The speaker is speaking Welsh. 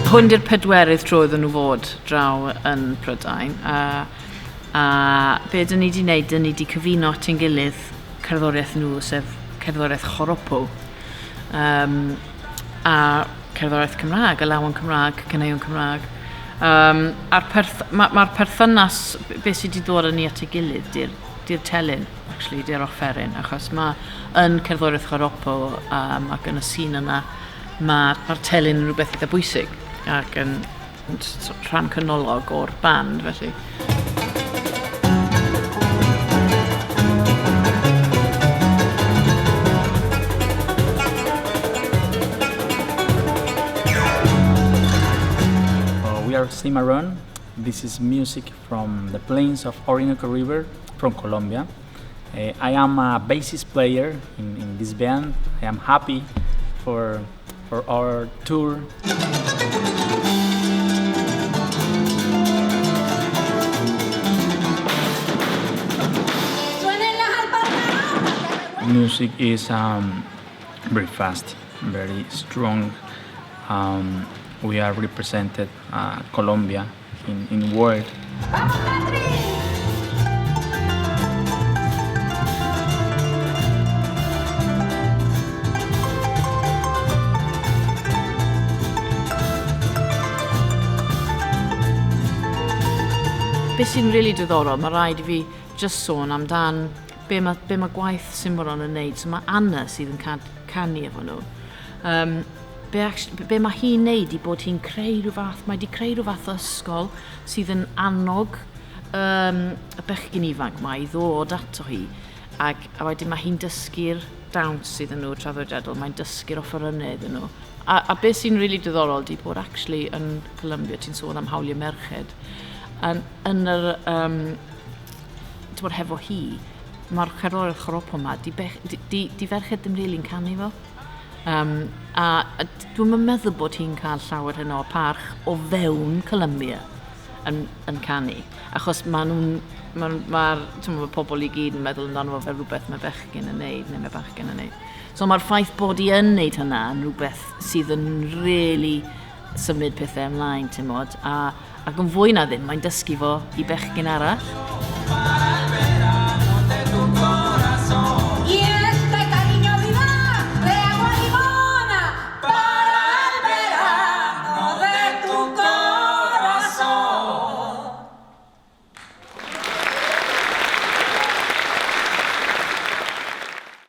Hwn di'r pedwerydd tro iddyn nhw fod draw yn Prydain. A be dyn ni wedi wneud, dyn ni wedi cyfuno at ein gilydd cerddoriaeth nhw, sef cerddoriaeth joropo, a cerddoriaeth Cymraeg, alawon Cymraeg, caneuon Cymraeg. A'r perth ma' ma'r perthynas, be sydd wedi dod â ni at ei gilydd, di'r di'r telyn, actually, di'r offeryn, achos mae yn cerddoriaeth joropo ac yn y sîn yna, mae'r ma telyn yn rhywbeth eitha bwysig ac yn rhan canolog o'r band, felly. We are Cimarron. This is music from the plains of Orinoco River from Colombia. I am a bassist player in this band. I am happy for our tour. Music is very fast, very strong. We are represented Colombia in world. Be sy'n really diddorol, mae rhaid i fi just sôn amdan be mae, be mae gwaith Cimarron yn neud. So mae Anna sydd yn canu efo nhw. Be mae hi'n neud i bod hi'n creu rhyw fath, mae wedi creu rhyw fath o ysgol sydd yn annog y bechgyn ifanc ma i ddod ato hi. Ac a wedyn mae hi'n dysgu'r dawns sydd yn nhw traddodiadol, mae'n dysgu'r offerynnau iddyn nhw. A beth sy'n really diddorol di bod actually yn Colombia, ti'n sôn am hawliau merched, yn yr, ti'n bod hefo hi, mae'r cerddoriaeth joropo yma, di ferched ddim really'n canu fo. A dwi'm yn meddwl bod hi'n cael llawer hynna o parch o fewn Colombia yn canu. Achos ma' nhw'n, ma' ma'r, ti'n gwbod, ma' pobl i gyd yn meddwl amdano fo fel rhywbeth mae bechgyn yn neud neu mae bachgen yn neud. So mae'r ffaith bod hi yn neud hynna yn rhywbeth sydd yn really symud pethau ymlaen, ti'n mod. Ac yn fwy na ddim, mae'n dysgu fo i bechgyn arall.